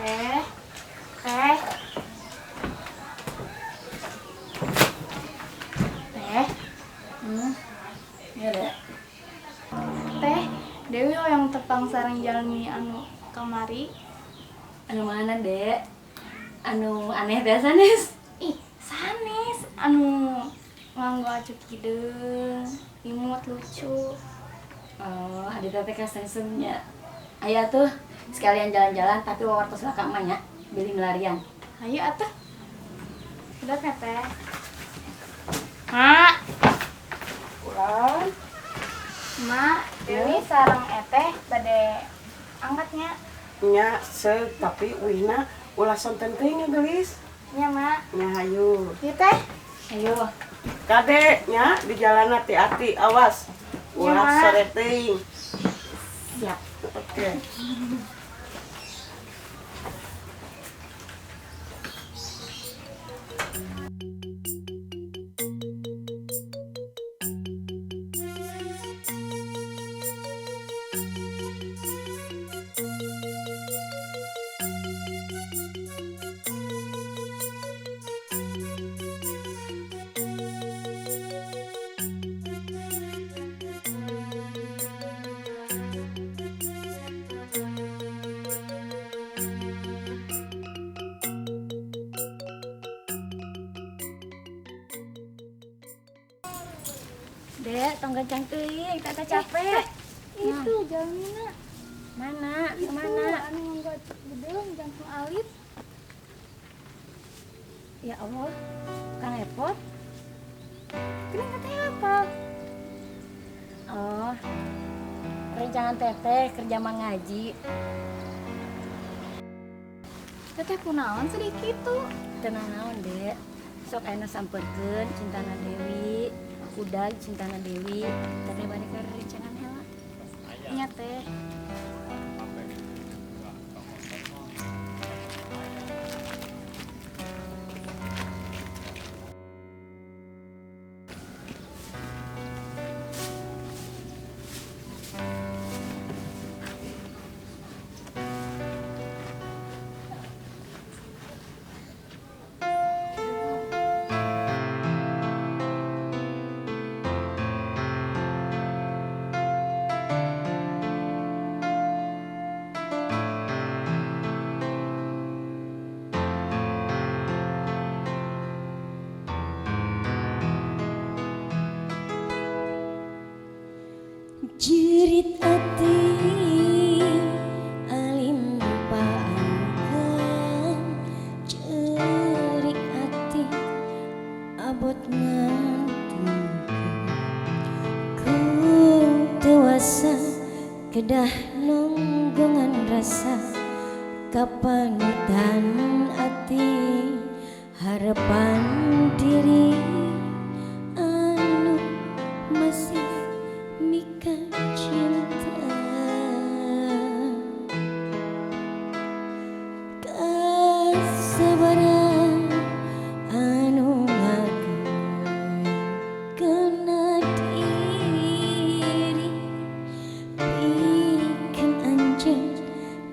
Teh. Teh. Teh. Ya, Dek. Teh, Dewi hoyong tepang sareng jalmi anu kamari. Anu mana, Dek? Anu aneh teh sanes? Ih, sanes anu nganggo acuk hideung, imut lucu. Oh, adi teteh kasengsem nya. Aya tuh sekalian jalan-jalan tapi wawartos lah ka emak nya, beli milarian. Ayo atuh. Udah ya, Teh. Mak. Pulang. Mak, Dewi sareng Eteh bade angkatnya. Nya seuk, tapi uihna ulah sonten teuing nya, geulis. Nya, Mak. Nya, hayu. Ieu, Teh. Ayo. Kade nya di jalan hati-hati, awas. Ya, Ulah Mak. sore teuing. Siap. Oke. Dek, tong gancang teuing, teteh capek. Itu jalmina. Mana? Itu Kemana? anu nganggo acuk hideung jangkung alit. Ya Allah, Kang Epot. Kenapa teteh apa? Oh, rencangan teteh kerja ngaji. Teteh kunaon sedih kitu? Tenang naon, Dek. Sok aya sampeurkeun cintana Dewi, udag cintana Dewi. Teteh bade ka rencangan heula. Nya, Teh. Jerit ati alim paangkan, cerik ati abot ngantunkeun. Ku dewasa kedah nunggungan rasa kapanutan ati harapan diri anu masih mika cinta kasabaran anu kena diri pikeun anjeun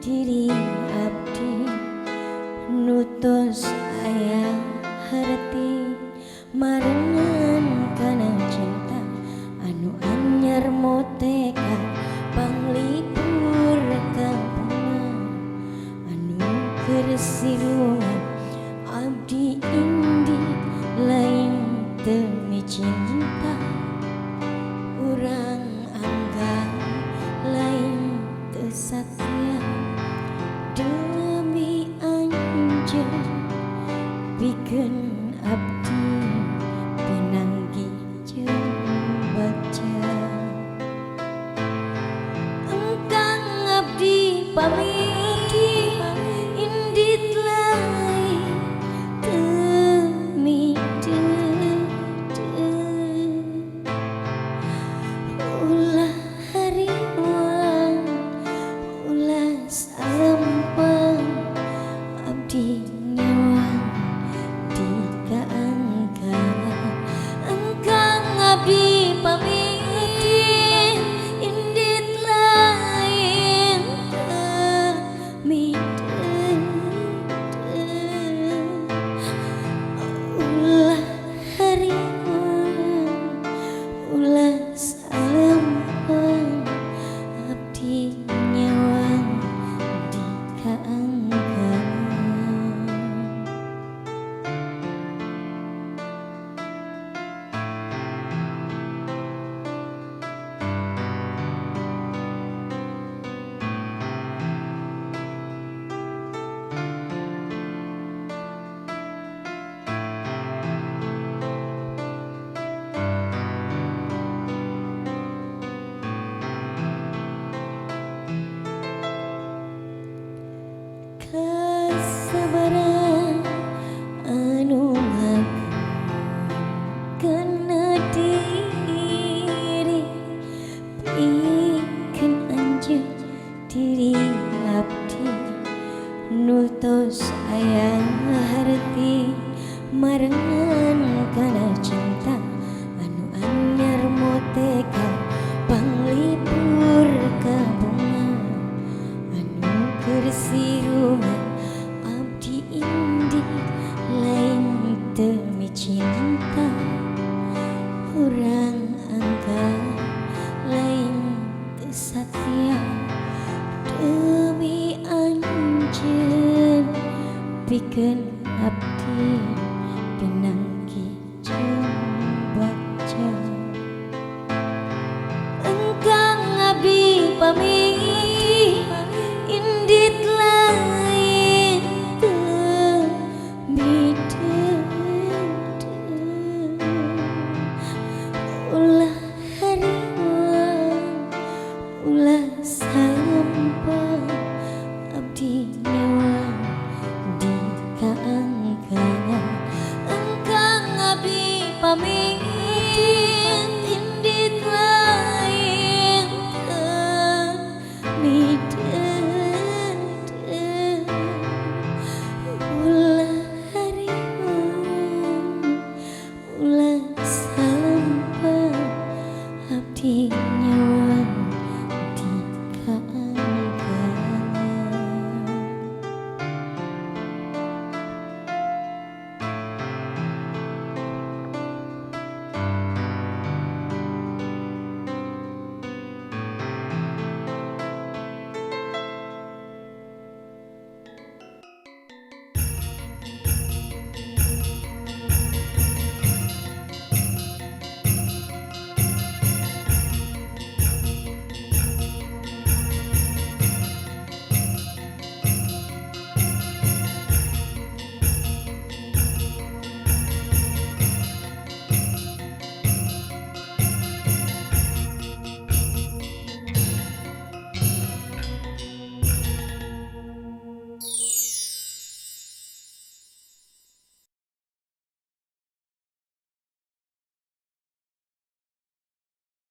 diri abdi nutos aya harti marengan kana cinta anu anyar moteka panglipur kampungan anu keur sirungan abdi indi lain demi cinta urang anggang lain teu satia demi anjeun pikeun abdi pinanggih jeung bagja. Engkang abdi pamit indit lain demi ulah hariwang ulah salempang abdi nyawang di kaangkangan. Engkang abdi pamit indit lain. Tumutkeun abdi pinanggi jeung bagja. Engkang abdi pamit indit lain teu mideudeuh. Ulah hariwang, ulah salempang, abdi newang di kaangkangan. Engkang abdi pamit indit lain teu mideudeuh. Ulah hariwang, ulah salempang, abdi